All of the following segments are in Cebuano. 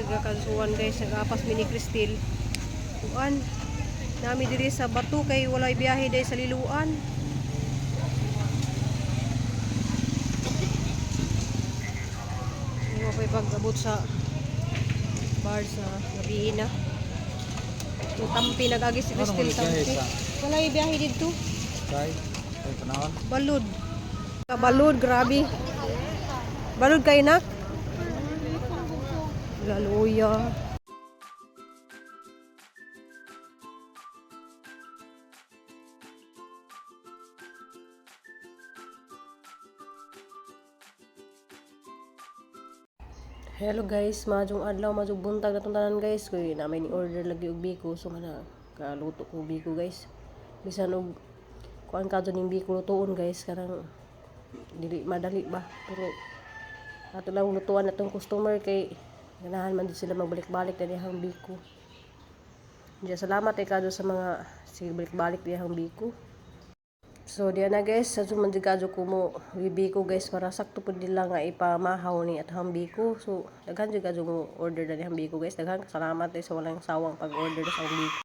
sa kasuan, guys, nagapas mini Cristel. Kuan. Nami diri sa Bato kay walay biyahe dai sa Liloan. Hindi mo pa pag-abot sa bar sa gabi na. So, tampi nag-agi si Ano Cristel mo biyahe tampi. sa- Walay biyahe dito. Kay, kay panahon. Balud. Balud, grabe. Balud kayo nak? Laluya. Hello guys, maayong adlaw, maayong buntag na tanan, guys. Kuy na may ni order lagi og biko, so kana kaluto ko biko, guys. Bisan og kuan ka ning biko lutuon, guys, kanang dili madali ba, pero ato lang lutuan atong customer kay ganahan man jud sila magbalik-balik na dihang biko. Diya salamat kay kadto sa mga sige balik-balik dihang biko. So diya na guys, sa man jud kadto ko mo biko, guys, para sakto pud nila nga ipamahaw ni at biko. So daghan jud kadto mo order na dihang biko, guys. Daghan salamat eh, sa walang sawang pag-order sa akong biko.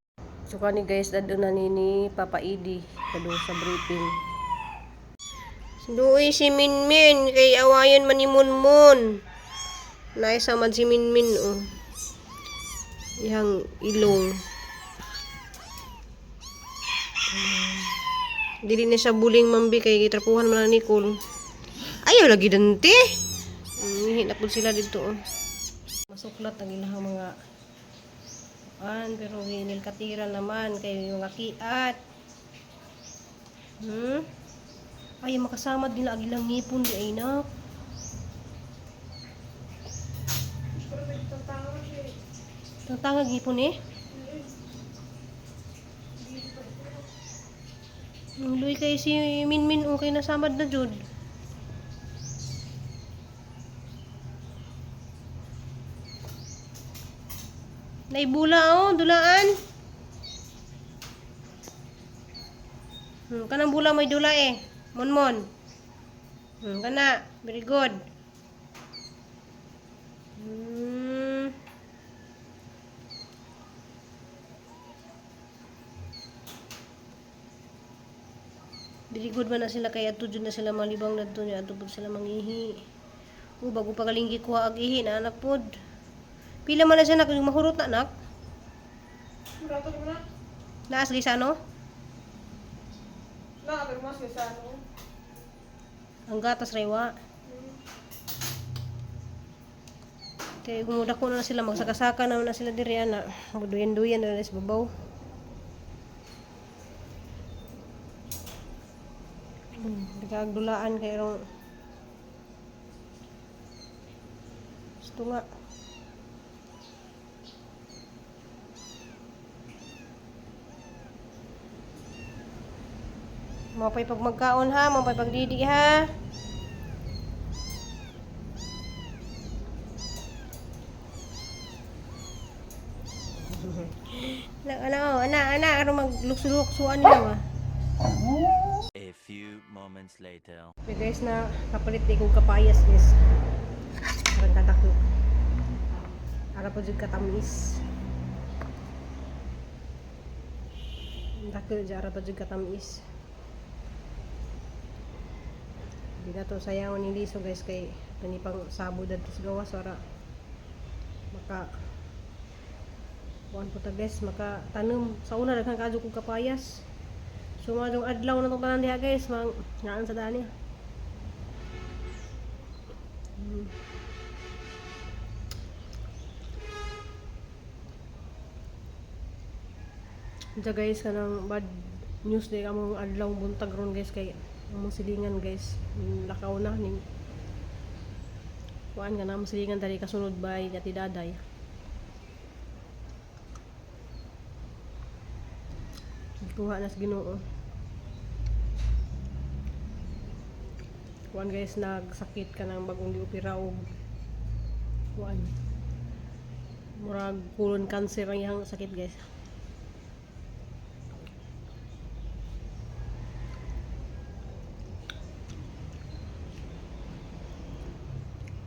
So kani guys, dadto na ni Papa Idi kadto sa briefing. Duoy si Minmin kay awayon man ni Munmun. Naisa man si Minmin oh. Iyang ilong. Dili na siya buling mambi kay gitrapuhan man ni Nicole. Ayaw lagi dante. Mihi na pud sila dito oh. Masuklat ang ilang mga an pero hinilkatira naman kay mga kiat. Ay, makasama din ang ilang ngipon di ay nak. Tangtangag ngipon eh. Ang Luy kay si Minmin okay na samad na jud. Naibula oh, dulaan. Kanang bula may dula eh. Monmon. Kana, very good. Very good man na sila kay adto jud na sila malibang dadto niya adto pud sila mangihi. O bago pa galing gikuha ag ihi na anak pod. Pila man na siya nak yung mahurot na nak. Murato ko na. Naas sa ano? Na, pero mas sa ano. Ang gatas rewa. Kay gumuda ko na sila magsakasaka na na sila diri ana. Duyan-duyan na sa babaw. Nagagdulaan kay rong gusto nga. Mapay pag magkaon ha, mapay pagdidi ha. Ana, ana, oh, ana, ana, aron maglukso-luksuan nila ah. A few moments later. Okay guys, na kapalit di kong kapayas, guys. Parang kadako. Ara po jud katamis. Dako jud ara pa jud katamis. Di na to sayangon ni Liso, guys, kay tani pang sabo dadto sa gawas ara maka kuan po ta, guys, maka tanom sa una daghan kaadto kog kapayas. So mga dong adlaw na tong tanan diha, guys, mang ngaan sa daan niya. Diya guys, kanang bad news day among adlaw buntag ron, guys, kay among silingan, guys, lakaw na ning kuan nga among silingan dali kasunod bay Ati Daday. Kuha na sa Ginoo. Kuan guys, nagsakit ka ng bagong giopera og kuan. Murag colon cancer ang iyang sakit, guys.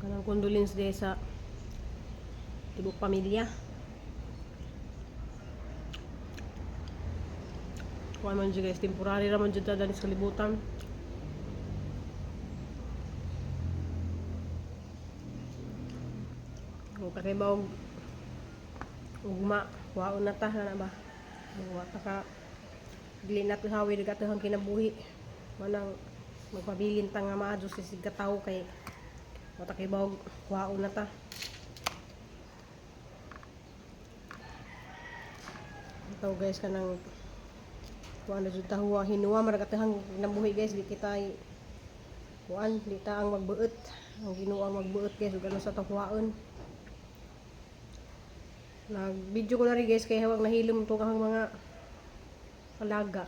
Kanang condolence day sa Tibok pamilya. Kuan man jud guys, temporary ra man jud ta dani sa kalibutan. Kung kakaibaw ugma, waon na ta na ba? Wa ta ka dili na to hawi nagatuhang kinabuhi. Manang magpabilin ta nga maadyo sa sig katawo kay wa ta kay bawog waon na ta. Ito guys, kanang kuan na jud ta huwa hinuwa man nagatuhang kinabuhi guys, di kita kuan di ta ang magbuot. Ang Ginoo ang magbuot guys ug ano sa tahuwaon. Nag-video ko na rin guys kay hawag nahilom to kahang mga alaga.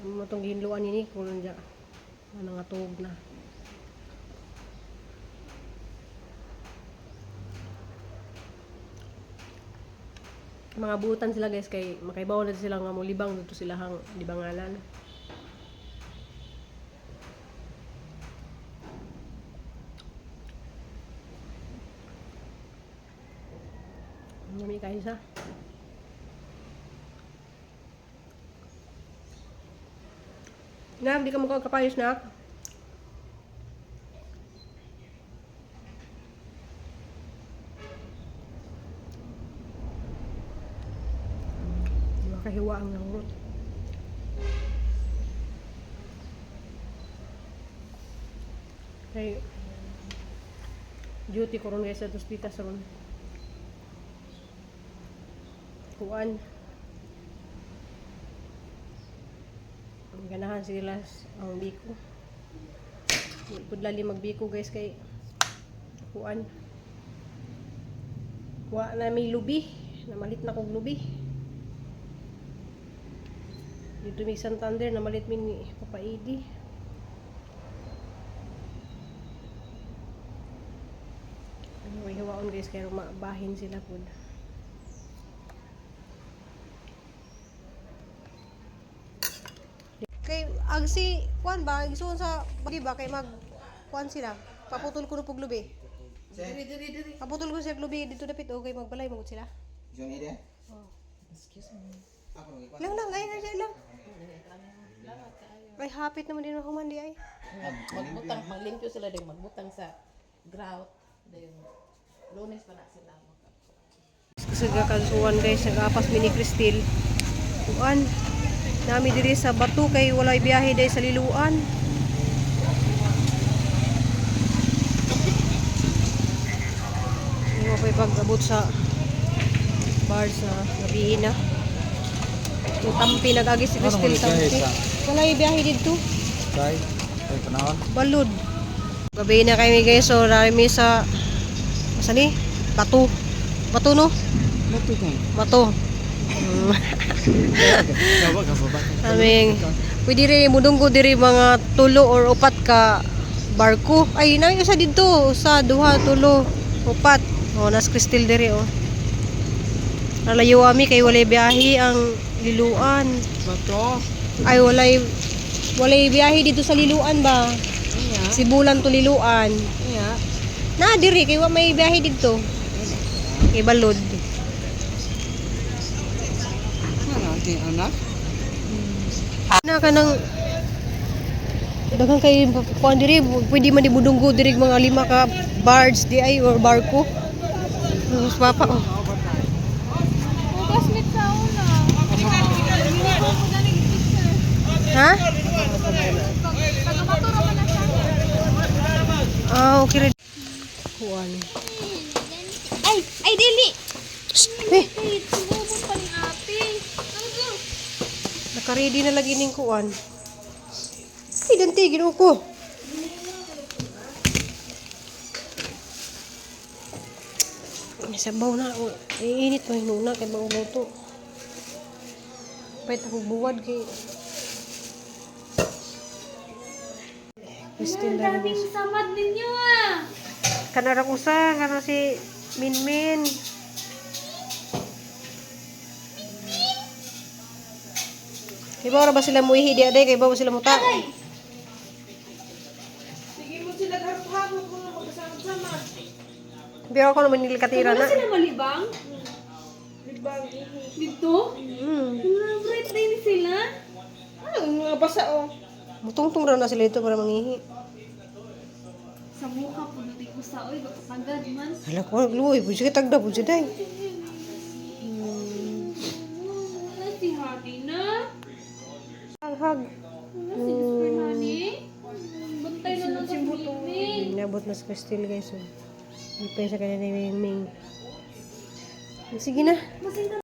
Ano mo tong ginluan ni Nico nandiya. Ano nga tuog na. Mga buutan sila guys kay makaibaw na sila nga molibang dito sila hang libanganan. Yummy kayo sa. Nak, di ka mukha kapayos, nak. Di ba kahiwa ang nangrot? Kay duty ko ron guys sa Tuspitas ron. Kuan. Ang ganahan sila ang biko. Di pud lali magbiko guys kay kuan. Wa na may lubi, namalit na kog lubi. Dito may Santander namalit mi ni Papa Edi. May hiwaon guys kay mabahin sila pud. Kay ang si kuan ba igsuon sa di ba kay mag kuan sila paputol ko no pug lubi. Diri, diri, diri. Paputol ko siya lubi dito dapit okay magbalay magud sila. Johnny de. Excuse me. Ako nang ikuan. Lang lang ay ay lang. Ay hapit naman din human di ay. Magbutang, maglimpyo sila din, magbutang sa grout. Then, Lunes pa na sila. Sa kasuan guys nagapas mini Cristel. Kuan nami diri sa Bato kay walay biyahe day sa Liluan. Hindi mo pa pag-abot sa bar sa gabi na. Yung tampi nag-agi si Ano Cristel mo biyahe tampi. sa? Walay biyahe dito. Kay ay panahon. Balud. Gabi na kami guys, so rami sa asa ni? Bato. Bato no? Bato kay. Bato. Kawa ka ba? Aming pwede rin mudunggo diri mga tulo or upat ka barko. Ay, na usa didto, usa, duha, tulo, upat. Oh, nas Cristel diri oh. Nalayo ami kay walay biyahe ang Liluan. Bato. Ay, walay biyahe dito sa Liluan ba? Sibulan to Liluan. Iya. Na diri kay wa may biyahe didto. Kay balod. Ano ti anak? Na kanang daghan kay kuan diri pwede man dibudunggo diri mga lima ka barge di ay or barko. Mas papa oh. Classmate sa una. Ha? Pagkamaturo ka na siya. Ah, okay ra. Kuan. Ay! Ay, dili! Shh, eh, Ay, sumubot pa ni ate. Ano naka-ready na lagi ning kuan. Ay, dante Ginoo ko. May sabaw na. Oh, ay, init pa hinuna kay bago luto. Pwede akong buwad kay Christine Ang na daming samad ninyo ah! Kanara ko sa, kana si Minmin. Kay ba ba sila muihi di aday kay ba sila muta? Sige mo sila harap-harap kung magkasamad-samad. Pero ako naman nilikatira Wala na. sila malibang? Libang. Dito? Bright na yun sila. Ano, mga basa oh. Mutungtong raw na sila ito para mangihi. Sa mukha po natin ko sa oy, bagkagad man. Hala ko, nagluoy. Pwede siya tagda, pwede siya day. Wala si Honey na. Hag. Wala si Mr. Honey. Bantay na lang sa Mingming. Inabot na sa Castile, guys. Oh. Ipay sa kanila ni Ming Ming. Sige na. Masinta.